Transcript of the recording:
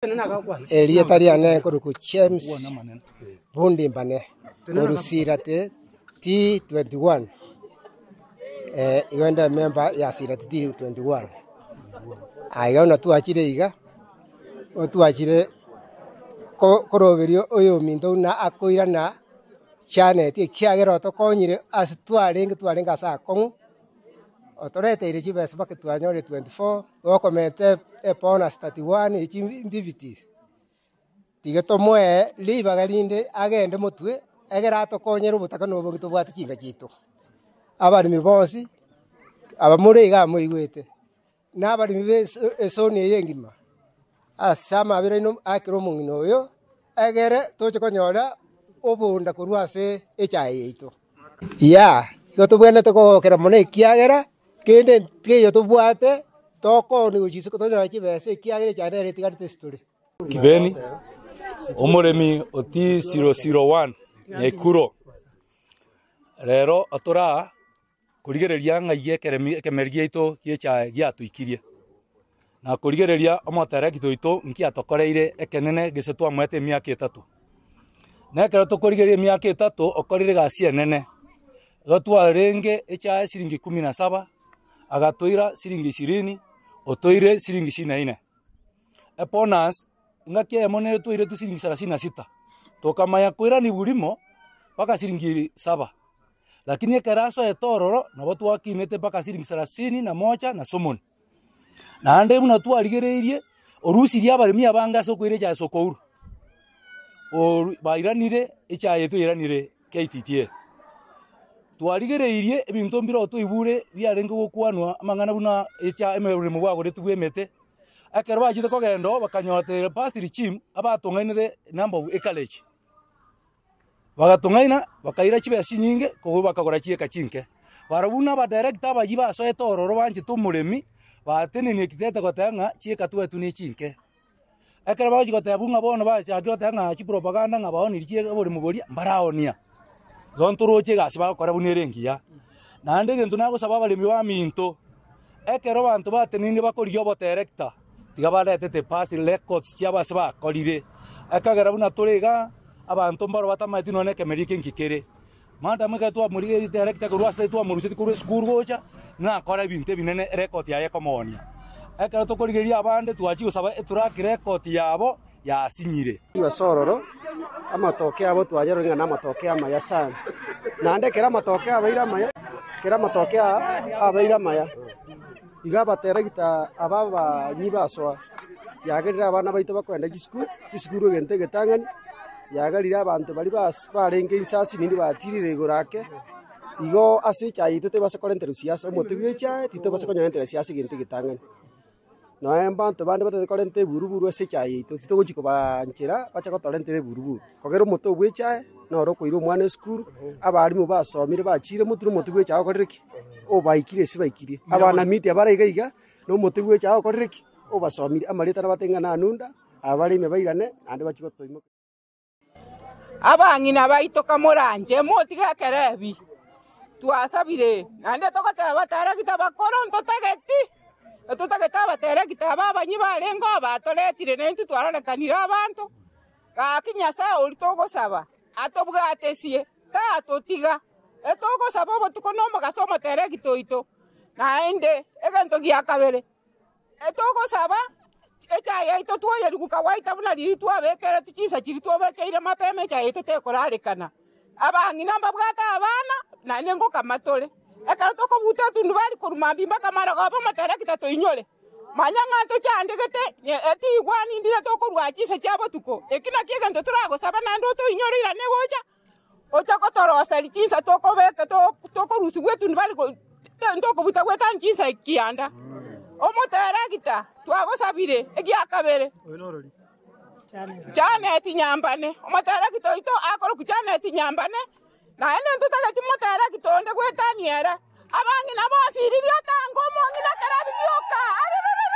Erieta riane nkorokwa James Bundi Mbane, korwa Sirate T21, igo inde ememba ya Sirate T21. Aiga buna twachire iga, igo twachire koroberia oyominto buna akoirana Janet ekiagera otokonyire ase twarenge twarenge ase akong'u, otoreteire chibesa mpaka twanyorire 24. Gokomenta ebonus 31 echi mbibitis, tiga tomoe ribaga rinde agende motwe, egere atokonyere obotaka na obonge tobwate chinka chiaito. Abaremi bonsi, aba more igaa moigwete, na abaremi ba esoni eye engima, ase amabera aino akere omong'ina oyo, egere toche konyora obonda korwa ase echae yaito. Yea, igo tobwenerete kogokera mono ekiagera, kende nkeiyo tobwate, tokooni gochia isiko tonyore chibesa ekiagera echae nere etigarete ase tore. Kibeni, omoremi o T001 Nyaikuro, rero otoraa korigereria ng'ai ekeremi ekemeri giaito gi'echae giatoikirie, na korigereria omoterekita oito nki atokoreire ekenene gese twamoete emiaka etato. Na ekero tokorigereria emiaka etato okorire egasi enene, igo twarenge echae siringi kumi na saba, agatoira siringi ishirini, otoire siringi ishirini na inne. Ebonus, engaki eyemo nere twairetwe siringi sarasini na sita, tokamanya koiraniwa rimo mpaka siringi saba. Lakini ekero asoete ororo, nabo twakinete mpaka siringi sarasini na moja na somoni. Naende buna twarigereirie, orusirie abaremi abange ase okoira echaye ase okourwa, oru bairanire echaye yaito yairanire KTTA. Twarigereirie ebinto mbire oo twaigure biarenge gokwanwa amang'ana buna echa oboremo bwagoretwe bwa emete, ekero bachete kogenda oo bakanyora the past regime abatong'ainete number of acreage. Bagatong'aina, bakaira chibesa chinyinge kobua bakagora chieka chinke. Barabwo buna abadirector abayia basoete ororo banchete omoremi, batenenie ekitete goteba ng'a chieka twaetwe ne chinke. Ekero bagochia goteba ng'a bono bachakire goteba ng'a chipropaganda ng'a baonirie chie oboremo boria, mbaraonia. Igo ntoroche egasi bagokora buna ere engiya. Naende egento nagosaba abaremi baminto, ekero abanto batenenire bakorigia oboterekta, tiga baretete past records chiabo ase bakorire, ekagera buna tore igaa, abanto mbaro batamaeti nonya na ekemeri eke nki kere. Madam ekero twamorigereria director korwa ase twamorusetie korwa esukuru gocha, nakora ebinto ebinene erecord yaye ekomoonia. Ekero tokorigereria abande twachia gosaba etrack record yabo yasinyire. Ase ororo, amatoke abo twayarorire ng'a namatoke amaya sana. Naende ekero amatoke abeire amaya, ekero amatoke aa abeire amaya, iga abateregita aba abanyi basoa, yagerire abana baito bakoenda chisukuru, chisukuru egento egetang'ani, yagerire abanto baria bas barenge inse ase nindi batirire igoro ake, igo ase echae yaito tebasa korentera siasa, omote bwa echae titobasa konyorentera siasa egento egetang'ani. Nonya mbanto bande batagete korenta eburuburu ase echae yaito, titogochi kobaanchera bache gotorentera eburuburu. Kogera omote obwo echae, noro okoira omwana esukuru, abalimu basomire bachire motwe na omote bwa echae okorire ki? Obaikire ase baikirie. Abana media bare iga iga, na omote bwa echae okorire ki? Obasomirie. Amarieta nabatebie ng'a nanunda, abaremi bairane, naende bachie gotoimoka. Abang'ina baito kamoranche, motige ekerebi. Twasabire, naende togoteba abateregita bakoro ntotageti, ntotagete abateregita aba abanyi barenge oo batoretire naintwe twarorekanire abanto. Gaki Nyasae oria togosaba atobwatesie, tatotiga. Etogosaba obotuko na omogaso omoteregita oito. Naende egento gia kabere. Etogosaba echae yaito twoyerigwe kawaida buna riria twabekeretwe chinsa chiria twabekeire mapema echae yaito tekorarekana. Abang'ina mbabwate abana, naende ngokama tore. Ekero tokobuta etundubari korwa mambia mpaka marogoba omoterekita toinyore. Manya ng'a ntochandegete, etigwani ndire tokorwa chinsa chia botuko. Eki nakio egento toragosaba naende otoinyore irane gocha, ocha kotoroseria chinsa tokobeka tokorusigwa etundubari ntokobuta goetania chinsa kianda. Omoteregita twagosabire egiakabere, Janet Nyambane, omoteregita oito akorokwa Janet Nyambane, naende ntotageti moteregita onde goetania ere. Abang'ina bonsi riria otanga omong'ina ekero abigioka, arerere!